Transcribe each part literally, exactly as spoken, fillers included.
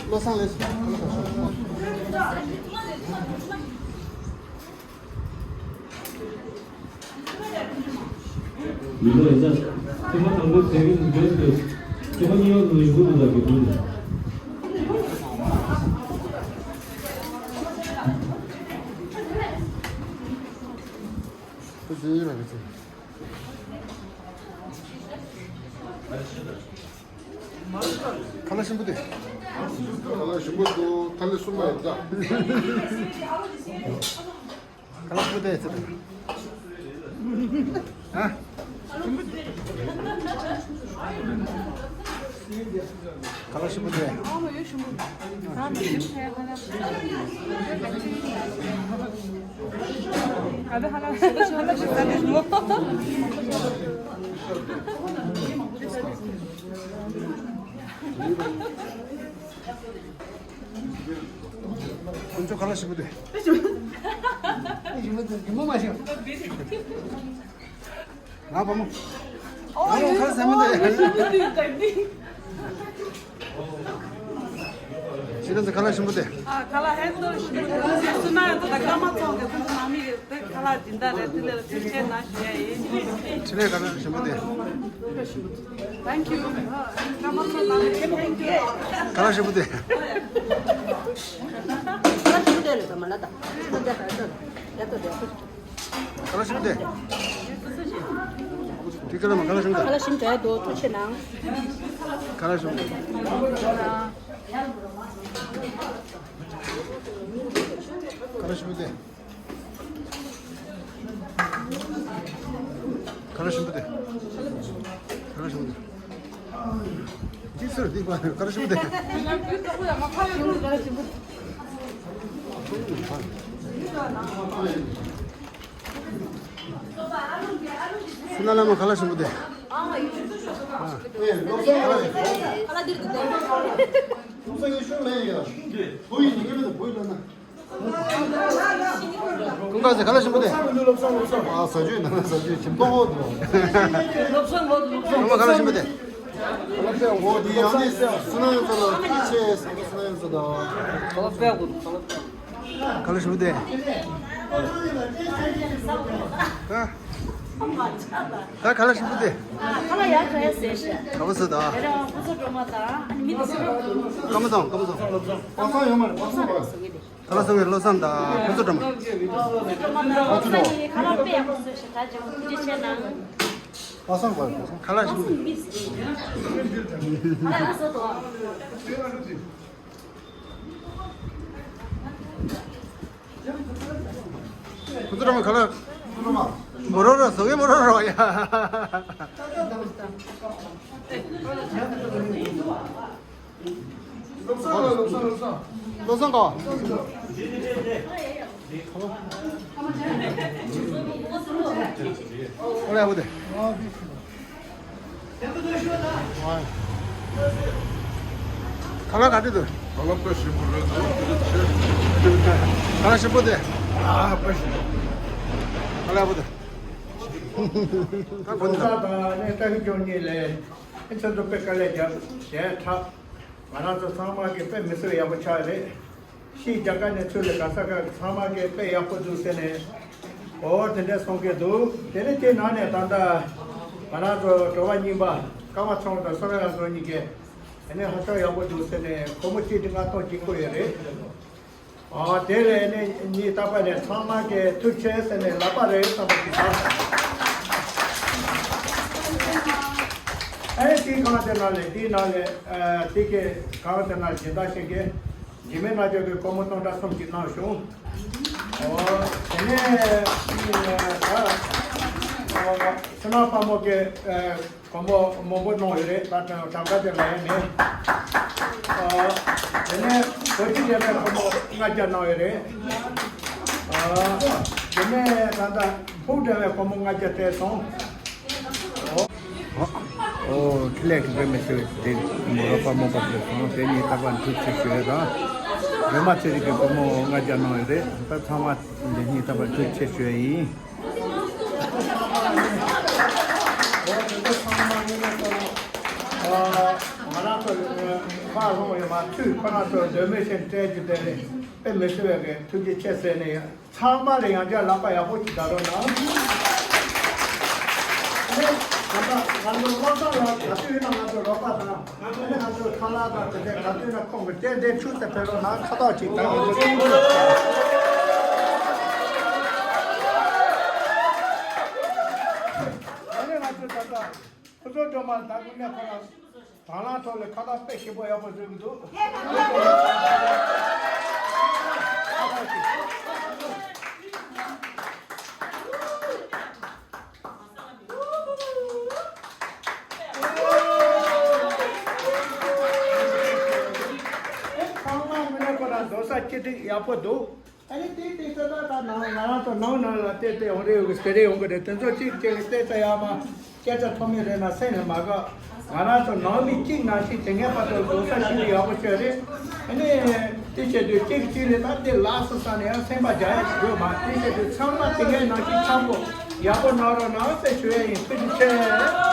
བློ་བཟང་ལགས། ཡིན་ལ་ཡིན་ད། ཁྱེད་མ་དང་པོ་ཟེར་གྱི་འདུག་འདུག་ཁྱེད་མ་གཉིས་ཡོད་འདུག་ཡིན་འདུག་ད་གི་འདུག་ཁོ་ཟེར་ཡིན་ལ་གི་ཚེ། ཁ་ལག་ཞིམ་པོ་དེ། ཁ་ལག་ཞིམ་པོ་འདུག་ཐ་ལེ་གསུམ་པ་ཡོད་ད། ཁ་ལག་ཞིམ་པོ་དེ་ཚེ། ཨ། ཁ་ལག་ཞིམ་པོ་དེ། ཁོང་ཚོ་ཁ་ལག་ཞིམ་པོ་དེ། ཞིམ་པོ་དེ་ཞིམ་པོ་མ་ཞིམ། ང་བུ་མོ། ཨོ། ང་བུ་མོ་ཁ་ལག་ཟ་མི་འདུག་ཨོ། ཞིམ་པོ་འདུག་ད་འདི། ཤི་ན་ཟེར་ཁ་ལག་ཞིམ་པོ་དེ། ཨ། ཁ་ལག་ཧན་ཏོ་ཞིམ་པོ་འདུག་སུ་ན་ཡང་ད་ཀརྨ་ཚང་གི་སུ་ན་མི་གི་དེ་ཁ་ལག་འདི་འདྲ་རེད། དེ་ལས་ཐུགས་རྗེ་གནང་ཞུ་ཡ་ཡིན། ཕྲིན་ལས་ཁ་ལག་ཞིམ་པོ་དེ། Thank you. ཀརྨ་ཚང་ནང་མི་ཁྱེད་མོ་ཁྱེད་མོ། ཁ་ལག་ཞིམ་པོ་དེ། ཁ་ལག་ཞིམ་པོ་དེ་རེད་ད་མ་ལ་ད། ཡ་ཏོ་ཡ་ཏོ། ཁ་ལག་ཞིམ་པོ་དེ། དེ་ཁ་ལག་མ་ཁ་ལག་ཞིམ་པོ་དེ། ཁ་ལག་ཞིམ་དྲགས་འདུག་ཐུགས་རྗེ་གནང་། ཁ་ལག་ཞིམ་པོ་དེ། ཁ་ལག་ཞིམ་པོ་དེ། ཁ་ལག་ཞིམ་པོ་དེ། ཁ་ལག་ཞིམ་པོ་དེ། ཅིག་ཟེར་འདི་པ་ཁ་ལག་ཞིམ་པོ་དེ། སི་ན་ལ་མ་ཁ་ལག་ཞིམ་པོ་དེ། ཨ། ཁ་ལག་འདིར་འདུག་དེ། ཀུན་དགའ་ཟེར་ཁ་ལག་ཞིམ་པོ་དེ། ཨ། ཟ་རྒྱུ་ཡིན་ན་ཟ་རྒྱུ་ཞིམ་པོ་འདུག་ཀུན་དགའ་ཁ་ལག་ཞིམ་པོ་དེ། འོ་དེ་ཡང་ནི་སུ་ན་ཡང་ཚོ་ལ་ཅི་བྱས་སུ་ན་ཡང་ཚོ་དང་། ཁ་ལག་ཞིམ་པོ་དེ། ད་ད་ཁ་ལག་ཞིམ་པོ་དེ། ཁ་ལག་ཡག་ག་ཡ་ཟེར་ཤག་ག་པ་ཟེར་ད། དེ་རིང་ཁོ་ཚོ་སྒྲོལ་མ་དང་ཨ་ནི་མི་དེ་ཚོ། ཀརྨ་ཚང་། ཀརྨ་ཚང་། ཀརྨ་ཚང་ཡོད་མ་རེད། ཀརྨ་ཚང་། ཁ་ལག་ཟ་བའི་བློ་བཟང་དང་ཁོ་ཚོ་འགྲོ་མ། ཁོ་ཚོ་འགྲོ་མ། ཁ་ལག་དཔེ་ཡག་པོ་བཟོས་ཤག་ད་ཅིག་ཐུགས་རྗེ་ཆེ་གནང་། ཁ་ལག་ཟ་བའི་བློ་བཟང་ཁ་ལག་ཞིམ་པོ། ཁོ་ཚོ་འགྲོ་མ་ཁ་ལག། མོ་རོ་རོ་ཟོ་གི་མོ་རོ་རོ་ཡ། བློ་བཟང་། བློ་བཟང་། བློ་བཟང་། བློ་བཟང་གོ། ཨོ་ལེ་ཨོ་དེ། ཁ་ལག་ག་འདྲ་འདུག་ཁ་ལག་དཔེ་ཞིམ་པོ་རེད་འདུག་ཁ་ལག་ཞིམ་པོ་དེ། ཨ། དཔེ་ཞིམ་པོ། ཁ་ལག་ཨོ་དེ། ད་གོ་ནི་ད། ད་ནས་ལྟ་གི་ཅོང་གཉིས་ལས། ཁྱེད་ཚོ་དཔེ་དཀའ་ལས་རྒྱབ་བྱས་འཁྲབ། ང་རང་ཚོ་ཚང་མ་གི་དཔེ་མི་སྲིད་ཡག་པོ་ཆགས་རེད། ཕྱིའི་རྒྱ་གར་ནས་ཚུར་ལ་ག་ས་ག་ཚང་མ་གི་དཔེ་ཡག་པོ་འདུག་ཟེར་ནས། འོ་དེ་འདྲ་གསུང་གི་འདུག་དེ་ནས་དེ་ནང་ནས་ད་ལྟ་ང་རང་ཚོ་དྲི་བ་གཉིས་པ་ཀརྨ་ཚང་དང་བསོད་ནམས་རང་ཚོ་གཉིས་ཀས་དེ་ནས་ཧ་ཅང་ཡག་པོ་འདུག་ཟེར་ནས་སྒོར་མོ་གཅིག་དྲུག་ལྔ་སྟོང་གཅིག་བསྐུར་ཡོད་རེད། ཨ། དེ་ལས་ནི་ཉིན་རྟག་པར་ནས་ཚང་མ་གིས་ཐུགས་རྗེ་ཆེ་ཟེར་ནས་ལག་པ་རེ་བསམ་པ་ཞིག་དང་། ཨ་ནི་དེའི་སྒང་དེ་ནང་ལས་དེའི་ནང་ལས་ཨ་དེ་གའི་སྒང་དེ་ནང་སྦྱིན་བདག་ཞིག་གིས་ འཇིགས་མེད་རྣམ་རྒྱལ་གྱིས་སྒོར་མོ་སྟོང་ཕྲག་གསུམ་ཅིག་གནང་བྱུང་། ཨོ། དེ་ནས་ཨ་ཨ་སེམས་ནག་དཔལ་མོ་གིས་ཨ་སྒོར་མོ་མང་པོ་གནང་ཡོད་རེད། ད་གྲངས་ཀ་དེ་ལ་ཡང་མེད། ཨ་དེ་ནས་བོད་ཀྱི་རྒྱལ་མོས་སྒོར་མོ་ལྔ་བརྒྱ་གནང་ཡོད་རེད། ཨ་དེ་ནས་ད་ལྟ་ཕུག་འདྲ་བའི་སྒོར་མོ་ལྔ་བརྒྱ་སྤྲད་སོང་། ཨོ། ཨོ། ཁེ་ལས་ཀྱི་དཔེ་མི་སྲིད་དེ་མོ་རོགས་པ་མོ་པ་དེ་སོང་། དེ་ཉིད་རྟག་པར་འཁྲུག་ཆེ་ཞུ་ཡ་དང་། སྒྲོལ་མ་ཚེ་རིང་གིས་སྒོར་མོ་ལྔ་བརྒྱ་གནང་ཡོད་རེད། ད་ཚང་མ་འདི་ཉིད་རྟག་པར་འཁྲུག་ཆེ་ཞུ་ཡ་ཡིན། ང་རང་ཚོ་ཁ་ལྷུང་ཡོད་མ་ཚུད། ཁོ་རང་ཚོ་འདོད་མོས་བཞིན་སྤྲད་རྒྱུ་དེ་རེད། དཔེ་མི་སྲིད་པའི་གི་ཐུགས་རྗེ་ཆེ་ཟེར་ནས་ཡ། ཚང་མ་ལ་ཡང་བསྐྱར་ལག་པ་ཡག་པོ་ཞིག་རྒྱག་རོགས་གནང་། ཨ་ནི་ང་ཚོ་ང་ཚོ་བློ་བཟང་ལགས་ག་དུས་ཡིན་ན་ང་ཚོ་རོགས་པ་དང་། ཨ་ནི་ང་ཚོ་ཁ་ལག་དང་དེ་འདྲ་ག་དུས་ཡིན་ན་ཁོང་གི་རྟེན་འབྲེལ་འཁྲུག་ཏུ་ཕེབས་རོགས་གནང་། ཁ་ཐག་ཅིག་དང་ང་ཚོ་སྐྱིད་པོ་ཡོད། ཨ་ནི་ང་ཚོ་ད་ལྟ་ཁོ་ཚོ་སྒྲོལ་མ་ལ་ད་དགོས་ན་ཁོ་རང་དང་བླངས་ཐོག་ལ་ཁ་ཐག་དཔེ་ཞིབ་པོ་ཡག་པོ་བཟོས་ཀྱི་འདུག་ཚང་མ་ངོས་ནས་ཁོ་རང་སྡོད་ས་སྐྱིད་སྡུག་ཡག་པོ་འདུག་ཨ་ནི་དེ་དེ་ཚོ་ད་ད་ནང་ང་རང་ཚོ་ནང་ནང་ལ་བལྟས་ཏེ་ཡོང་རེ་ཡོང་གི་ཟེར་རེ་ཡོང་གི་རེད། དེ་ཚོ་གཅིག་གཅིག་ལ་བལྟས་ཚེ་ཡག་མ་སྐད་ཆ་ཐོགས་མེད་རེད་ན་སེམས་ནས་མ་དགའ། ང་རང་ཚོ་ནང་མི་གཅིག་ནང་བཞིན་དེ་སྔའི་བར་དུ་འགྲོ་ས་ཞིག་ཡག་པོ་ཤོད་རེད། ཨ་ནི་དེ་བྱེད་དུས་གཅིག་གཅིག་ལ་ད་དེ་ལགས་སོ་ས་ནས་ཡང་སེམས་པ་རྒྱག་ཡག་ཡོད་མ། དེ་བྱེད་དུས་ཚང་མ་དེ་སྔའི་ནང་བཞིན་འཆམ་པོ་ཡག་པོ་གནང་རོགས་གནང་ཟེར་ཞུ་ཡ་ཡིན། ཐུགས་རྗེ་ཆེ།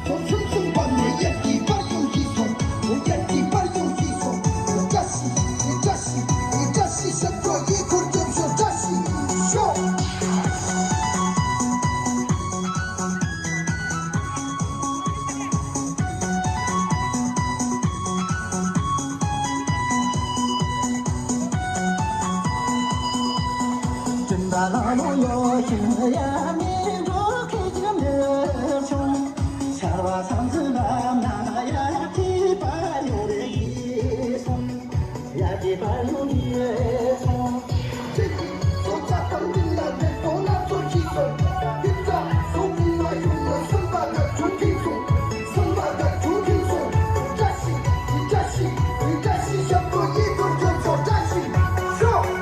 ཚོ་ཚུན་ཚོད་པ་ནས་ཡར་གྱི་པར་ཡོང་གི་སོང་། ཡར་གྱི་པར་ཡོང་གི་སོང་། བཀྲ་ཤིས་བཀྲ་ཤིས་བཀྲ་ཤིས་ཞབས་བྲོ་ཡི་འཁོར་རྒྱབ་ཤོག་བཀྲ་ཤིས་ཤོག་སྤྲིན་པ་ལྷང་ལྷང་གཡོ་བཞིན་ཡར་མི་འགྲོ་ཁེ་ཀྱི་མེད་སོང་། ཆར་བ་ཚང་ཚིང་རབ་ན་ཡར་གྱི་པར་ཡོང་རེ་ཡིན་སོང་། ཡར་གྱི་པར་ཡོང་རེ་སོང་། ཁྱེད་ཀྱི་སོ་ཚ་དང་འདི་ལ་དེ་དོ་ན་ཚོ་ཞིག་སོང་། ཡིག་ཚགས་སོ་ཀུན་མ་ཡོང་ན་སེམས་པ་དགའ་བྱུང་གིན་སོང་། སེམས་པ་དགའ་བྱུང་གིན་སོང་། བཀྲ་ཤིས་བཀྲ་ཤིས་བཀྲ་ཤིས་ཞབས་བྲོ་ཡི་འཁོར་རྒྱབ་ཤོག་བཀྲ་ཤིས་ཤོག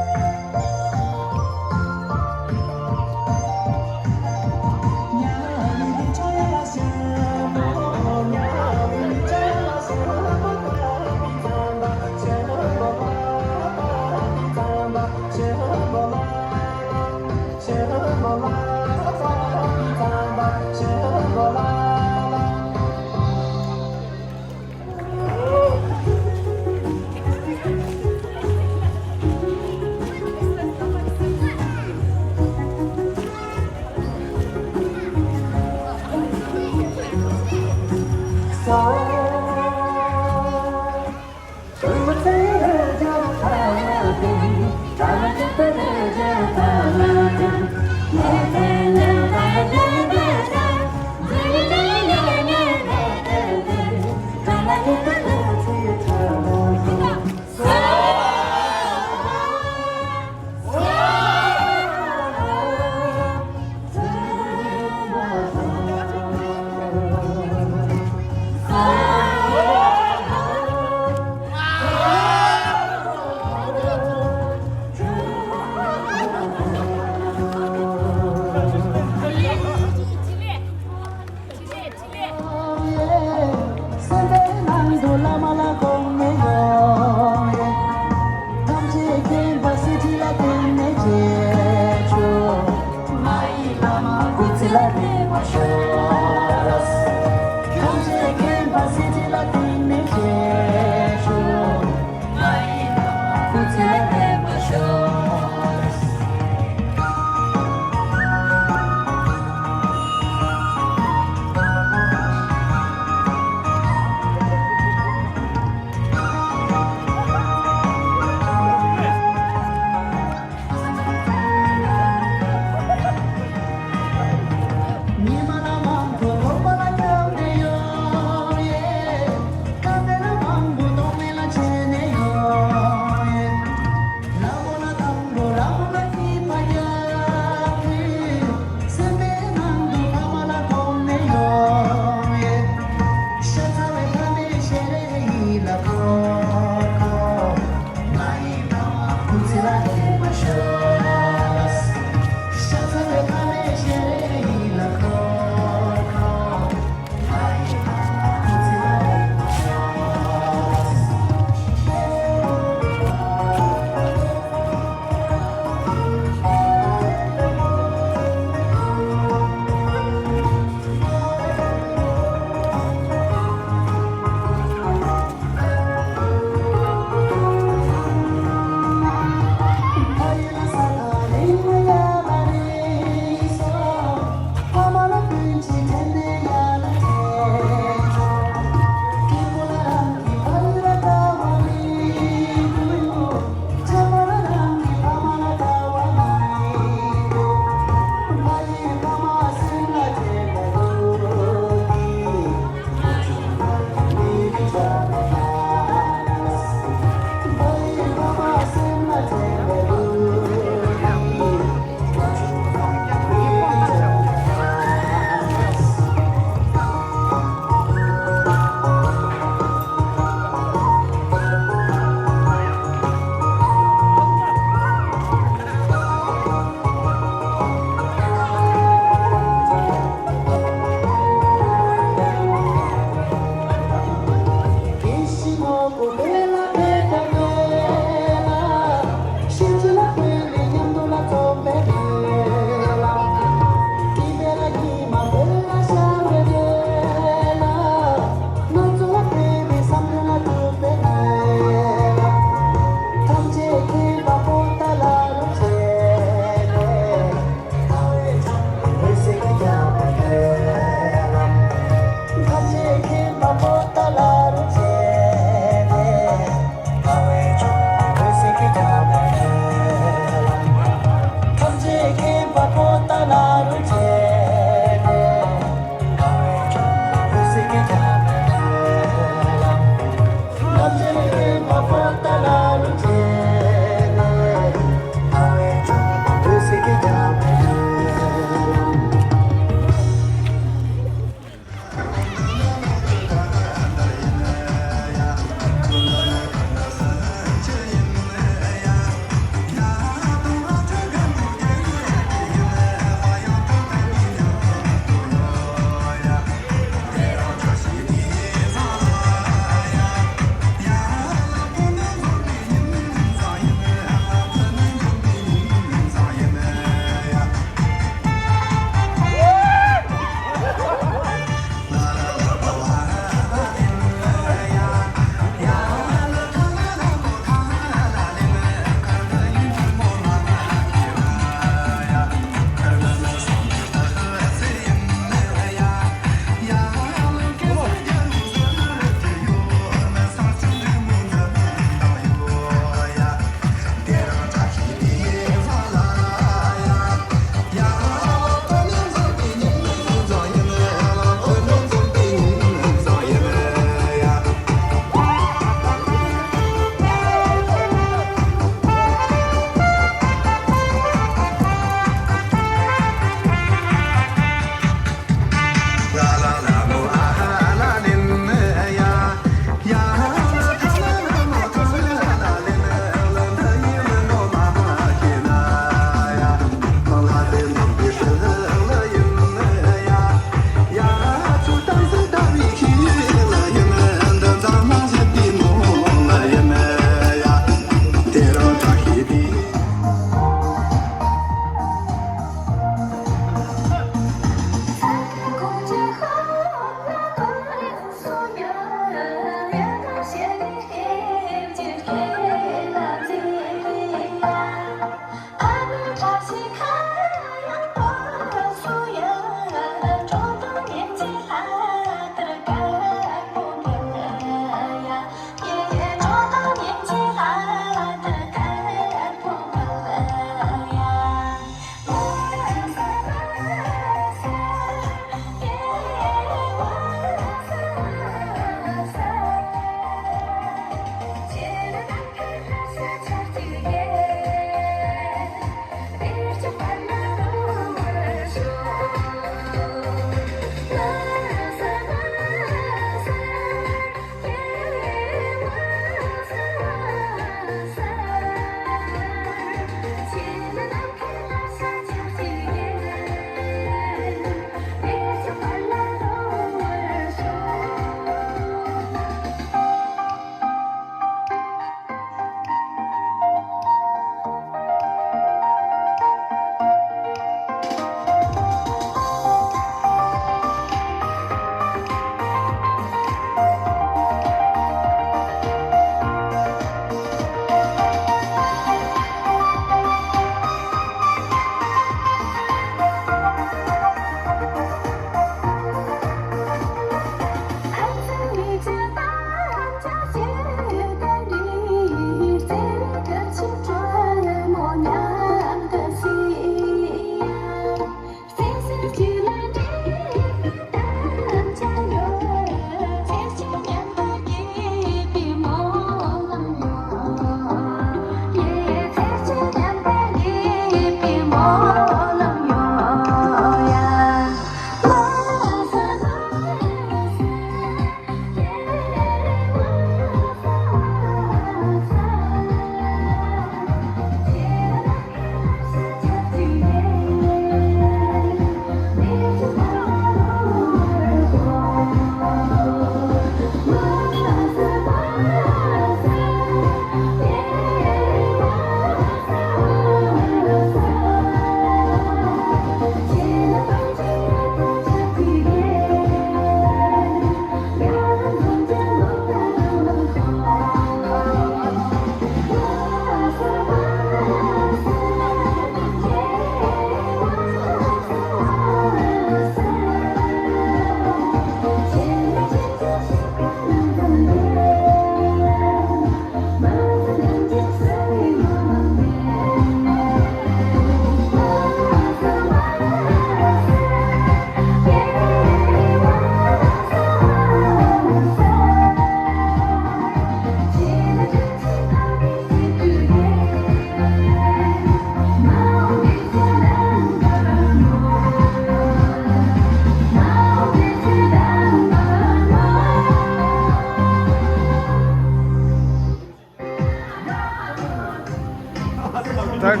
Okay,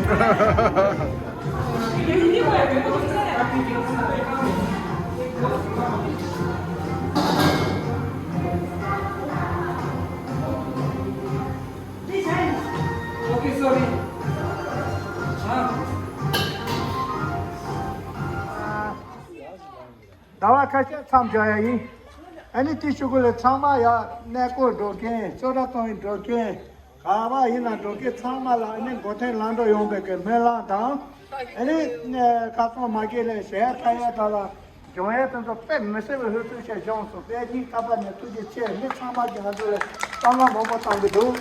sorry. ཟླ་བ་ཁ་ཤས་མཚམས་སྦྱོར་ཡ་ཡིན། ཨ་ནི་དེ་གཞུག་གུ་ལ་ཚང་མ་ཡ་གནས་སྐོར་འགྲོ་མཁན། ཆོས་གྲྭ་གཏོང་ཡིན་འགྲོ་མཁན། ག་བ་ཡིན་ན་འགྲོ་མཁན་ཚང་མ་ལ་ཨ་ནི་མགོ་ཐོན་ལམ་འགྲོ་ཡོང་བའི་གི་སྨོན་ལམ་དང་། ཨ་ནི་ཁ་སང་མ་གི་ལས་ཞལ་ཁ་ཡ་ད་ལ་སྦྱོང་ཡ་དེ་ཚོ་དཔེ་མི་སྲིད་པའི་ཧུར་ཐུག་ཆེ་བྱུང་སོང་། དཔེ་སྙིང་ཐག་པ་ནས་ཐུགས་རྗེ་ཆེ། མི་ཚང་མ་གི་ང་ཚོ་ལ་བསམ་བློ་མང་པོ་བཏང་གི་འདུག་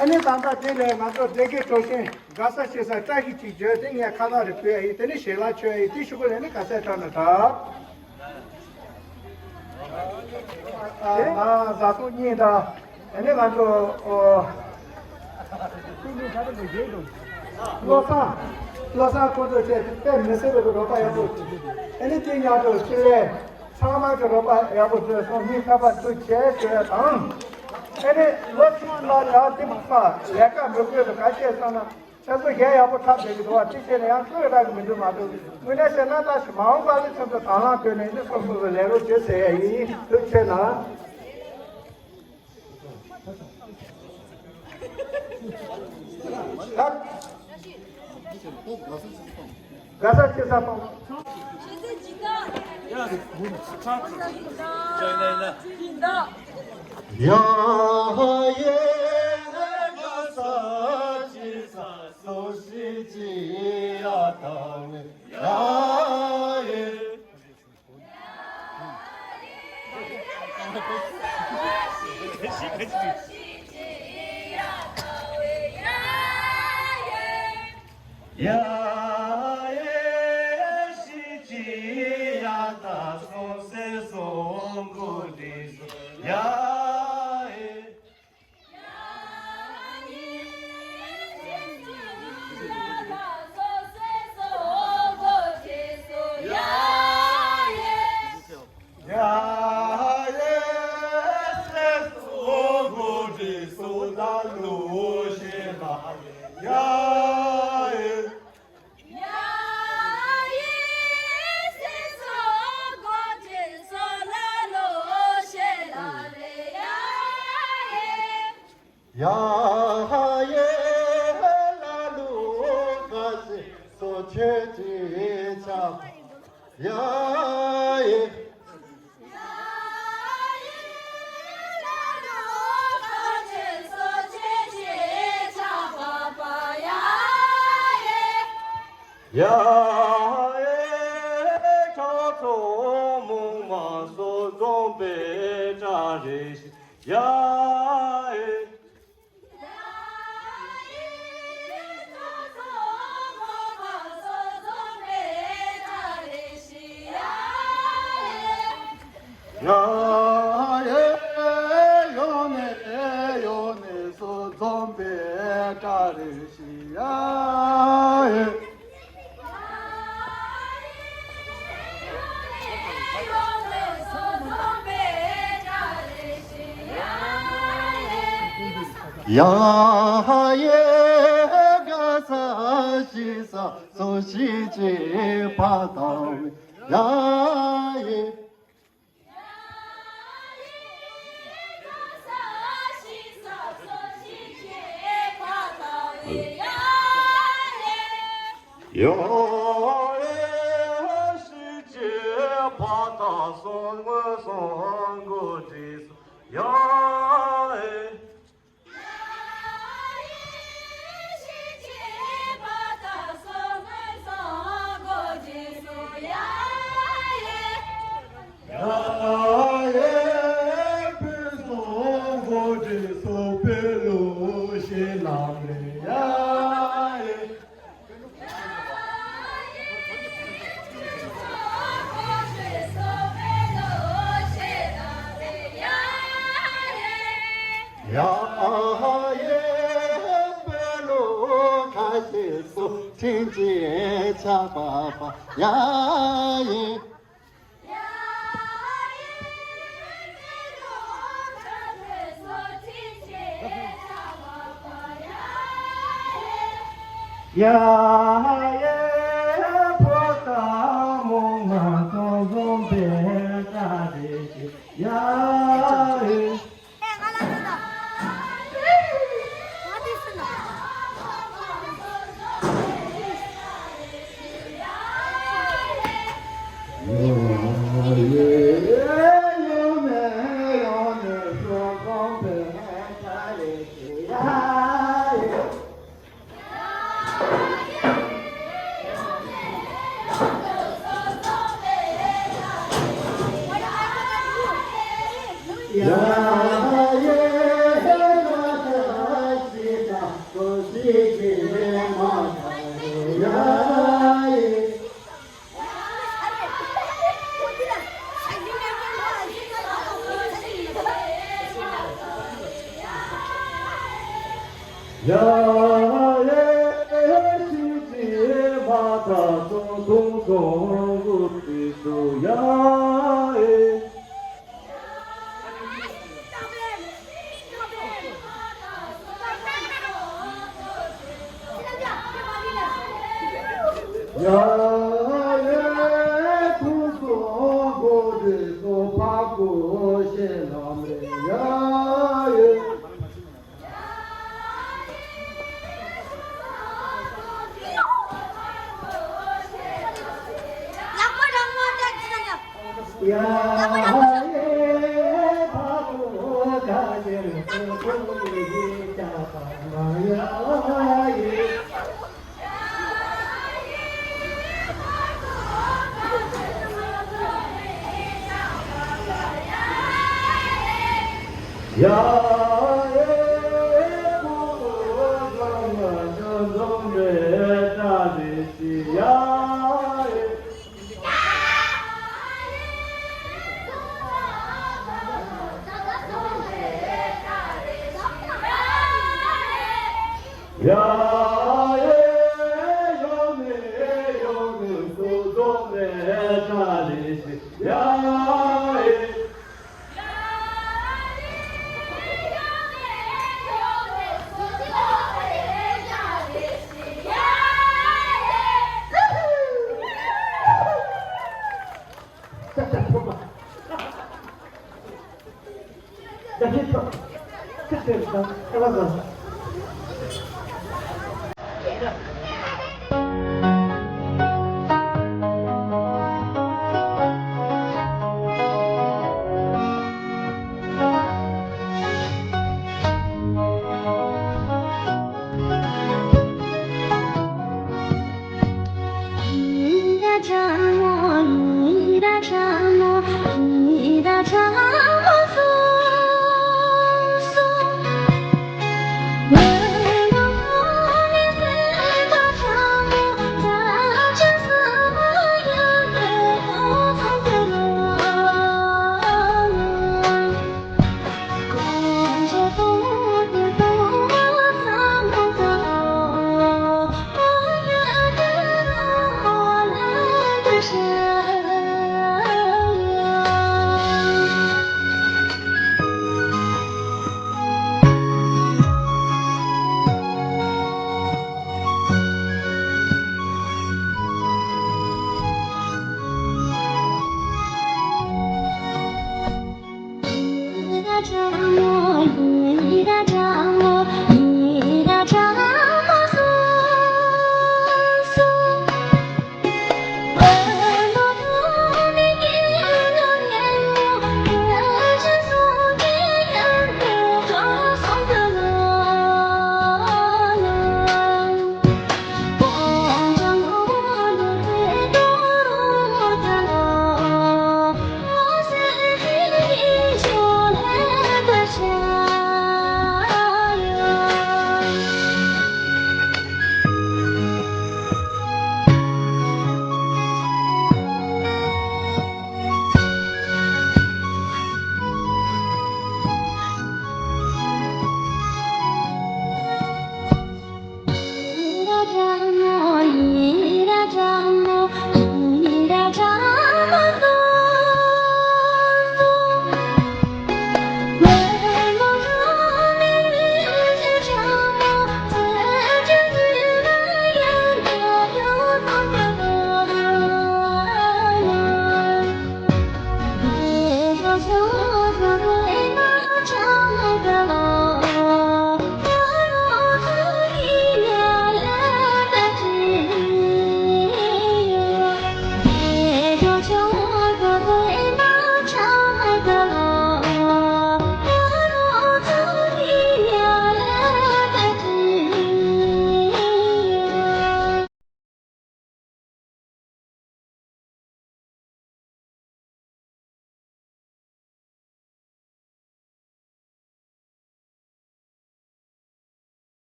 ཨ་ནི་ད་ལྟ་དེ་ལས་ང་ཚོ་སྡེ་དགེ་གྲོ་ཞིང་དགའ་ས་ཞེ་ས་བཀྲ་ཤིས་ཅིག་བརྗོད་དེ་ངས་ཁ་ལག་རེ་ཕུལ་ཡ་ཡིན། དེ་ནི་ཞལ་ལག་མཆོད་ཡ་ཡིན། དེ་གཞུག་གུ་ལས་ནི་ག་ས་དྲག་ན་དྲག་ཨ་ང་བཟའ་ཚང་གཉིས་དང་། ཨ་ནི་ང་ཚོ་ཨོ། བློ་བཟང་། བློ་བཟང་ཁོང་ཚོ་བཅས་དཔེ་མི་སྲིད་པའི་རོགས་པ་ཡག་པོ། ཨ་ནི་དེ་ཉག་ཏུ་ཕྱི་ལས་ཚང་མ་གི་རོགས་པ་ཡག་པོ་བཟོས་སོང་། མི་ཁ་པར་ཚུར་བྱས་བྱས་དང་། ཨ་ནི་ལོ་ཆུང་ལ་ཡང་དེ་མ་ཁ་ལས་ཀ་མི་དགོས་པའི་ག་བྱས་སོང་ན། ཁྱེད་ཚོ་རྒྱལ་ཡག་པོ་འཁྲབ་བསྡད་ཀྱི་འདུག་བ། དེ་བྱས་ན་ཡང་ལྟོས་རག་གི་མི་འདུག་མ་གཏོགས། དངོས་གནས་བཤད་ན་ད་མ་འོངས་པ་ལ་ཁྱེད་ཚོ་དང་བླངས་བཏོན་ནས་ནི་སོ་སོ་སོ་ལས་རོགས་བྱེད་ཟེར་ཡ་ཡིན། ཐུགས་རྗེ་གནང་། དགའ་ས་ཆེ་ས་པང་། ཡ། ཡ་ཧ་ཡེ་དགའ་ས་ཆེ་ས། སོ་སི་ཅི་ཡ་ད་ཝེ་ཡ་ཡེ། ཡ་ཡེ་ཤི་ཅི་ཡ་ད་སོང་སེ་སོང་གོ་དེ་སོ་ཡ་ཡེ། ཡ་ཧ་ཡེ་ལ་ལུ་ག་ཤེ་སོ་ཆེ་ཅི་ཆ་ཡ་ཡེ། ཡ་ཡེ་ཁྲག་མཚོ་མུ་མ་སོ་འཛོམས་པའི་བཀྲ་རེ་ཤི་ཡ་ཡེ། ཡ་ཡེ་ཡོ་ནེ་ཡོ་ནེ་སོ་འཛོམས་པའི་བཀྲ་རེ་ཤི་ཡ་ཡེ། ཡ་ཧ་ཡེ་ག་ས་ཤི་ས་སོ་ཤི་ཅི་ཕ་ཏ་ཝེ་ཡ་ཡེ། ཡ་ཡེ་ཤི་ཅི་ཕ་ཏ་སོང་སོང་གོ་དྲི་སོ་ཡ་ཡེ། ཡ་ཡེ་བོད་ལུགས་ཁ་ཤས་སུ་དྲིན་ཅན་ཆགས་པ་པ་ཡ་ཡེ། ཡ་ཡེ་ཕོ་ཏ་མོ་ང་ཚོ་འཛོམས་པའི་སྐྲ་རེ་ཡ་ཡེ། ཡ་ཡེ་ཤི་ཅི་མ་ད་ཏུང་ཏུང་ཏུང་གུ་ཏི་ཏུ་ཡ་ཡེ། ཡ་ཡེ་ཏུང་ཏུང་གུ་ཏི་ཏུ་ཕ་གུ་ཤེ་ལ་མེ་ཡ་ཡེ། ཡ་ཡེ་ཕོ་ཏ་མོ་ང་ཚོ་འཛོམས་པའི་སྐྲ་རེ་ཡ་ཡེ། ཡ་ཡེ་ཡོ་ནེ་ཡོ་ནེ་སུ་འཛོམས་པའི་སྐྲ་རེ་ཡ་ཡེ།